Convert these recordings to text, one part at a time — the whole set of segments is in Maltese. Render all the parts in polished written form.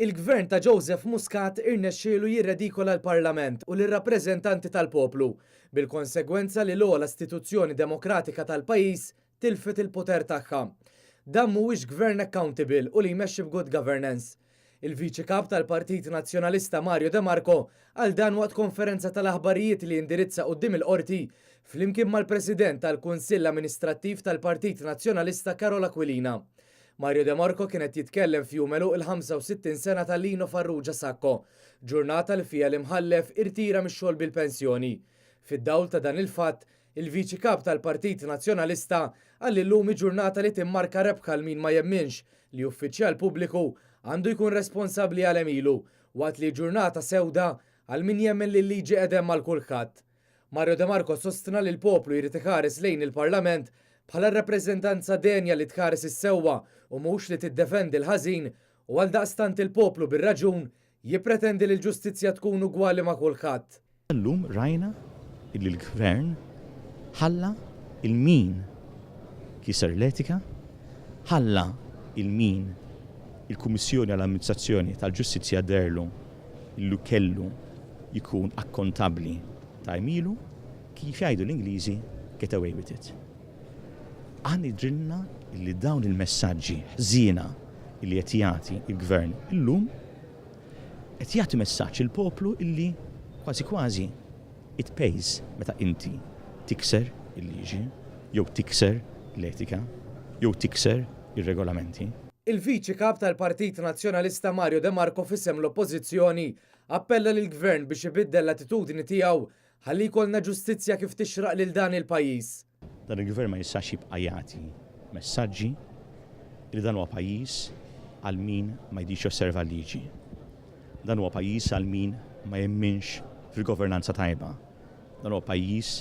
Il-Gvern ta' Joseph Muscat irnexxielu jirredikola l-Parlament u lir-rappreżentanti tal-poplu, bil-konsegwenza li l-ogħla istituzzjoni demokratika tal-pajjiż tilfet il-poter tagħha. Dan mhuwiex Gvern accountable u li jmexxi b'good governance. Il-Viċi Kap tal-Partit Nazzjonalista Mario De Marco qal dan waqt konferenza tal-aħbarijiet li indirizza quddiem il-Qorti flimkien mal-President tal-Kunsill Amministrattiv tal-Partit Nazzjonalista Karol Aquilina. Mario De Marco kien qed jitkellem f'jum għeluq il-65 sena ta' Lino Farrugia Sacco, ġurnata li fiha l-imħallef irtira mix-xogħol bil-pensjoni. Fid-dawl ta' dan il-fatt, il-Viċi Kap tal-Partit Nazzjonalista qal li llum hi ġurnata li timmarka rebħa għal min ma jemminx li uffiċjal pubbliku għandu jkun responsabbli għal għemilu, waqt li hi ġurnata sewda għal min jemmen li l-liġi qegħda hemm għal kulħadd. Mario De Marco sostna li l-poplu jrid iħares lejn il-Parlament bħala r-rappreżentanza denja li tħares is-sewwa u mhux li tiddefendi l-ħażin u għaldaqstant il-poplu bir-raġun jippretendi li l-ġustizzja tkun ugwali ma' kulħadd. Illum rajna illi l-Gvern ħalla 'il min kiser l-etika, ħalla 'il min il-Kummissjoni għall-Amministrazzjoni tal-Ġustizzja deherlu illu kellu jkun akkontabbli ta' għemilu, kif jgħidu l-Ingliżi, get away with it. Aħna jidhrilna illi dawn il-messaġġi ħżiena illi qed jagħti l-Gvern illum qed jagħti messaġġ lill-poplu illi kważi kważi it pays meta inti tikser il-liġi jew tikser l-etika jew tikser ir-regolamenti. Il-Viċi Kap tal-Partit Nazzjonalista Mario De Marco f'isem l-Oppożizzjoni appella lill-Gvern biex ibiddel l-attitudni tiegħu ħalli jkollna ġustizzja kif tixraq lil dan il-pajjiż. Dan il-Gvern ma jistax jibqa' jagħti messaġġi li dan huwa pajjiż għal min ma jridx josserva l-liġi. Dan huwa pajjiż għal min ma jemminx fil-governanza tajba. Dan huwa pajjiż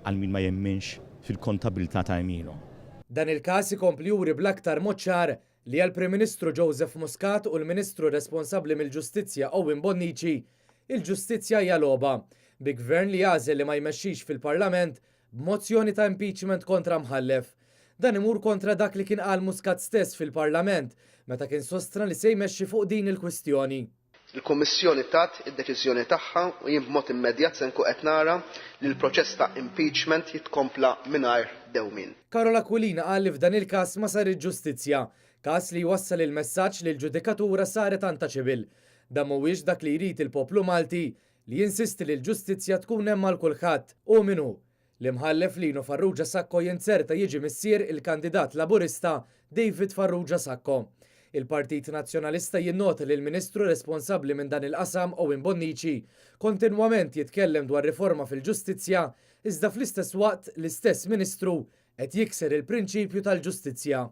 għal min ma jemminx fil-kontabilità ta' għemilu. Dan il-każ ikompli juri bl-aktar mod ċar li għall-Prim Ministru Joseph Muscat u l-Ministru responsabbli mill-Ġustizzja Owen Bonnici, il-ġustizzja hija logħba, bi Gvern li jagħżel li ma jmexxix fil-Parlament b'mozzjoni ta' impeachment kontra mħallef. Dan imur kontra dak li kien qal Muscat stess fil-Parlament meta kien sostna li se jmexxi fuq din il-kwistjoni. Il-Kummissjoni tat id-deċiżjoni tagħha u jien b'mod immedjat se nkun qed nara li l-proċess ta' impeachment jitkompla mingħajr dewmien. Karol Aquilina qal li f'dan il-każ ma saritx ġustizzja, każ li jwassal il-messaġġ li l-ġudikatura saret untouchable. Dan mhuwiex dak li jrid il-poplu Malti li jinsisti li l-ġustizzja tkun hemm għal kulħadd, hu min hu. L-Imħallef Lino Farrugia Sacco jinzerta jiġi missier il-kandidat Laburista David Farrugia Sacco. Il-Partit Nazzjonalista jinnota li l-Ministru responsabbli minn dan il-qasam Owen Bonnici kontinwament jitkellem dwar riforma fil-ġustizzja iżda fl-istess waqt l-istess Ministru qed jikser il-prinċipju tal-ġustizzja.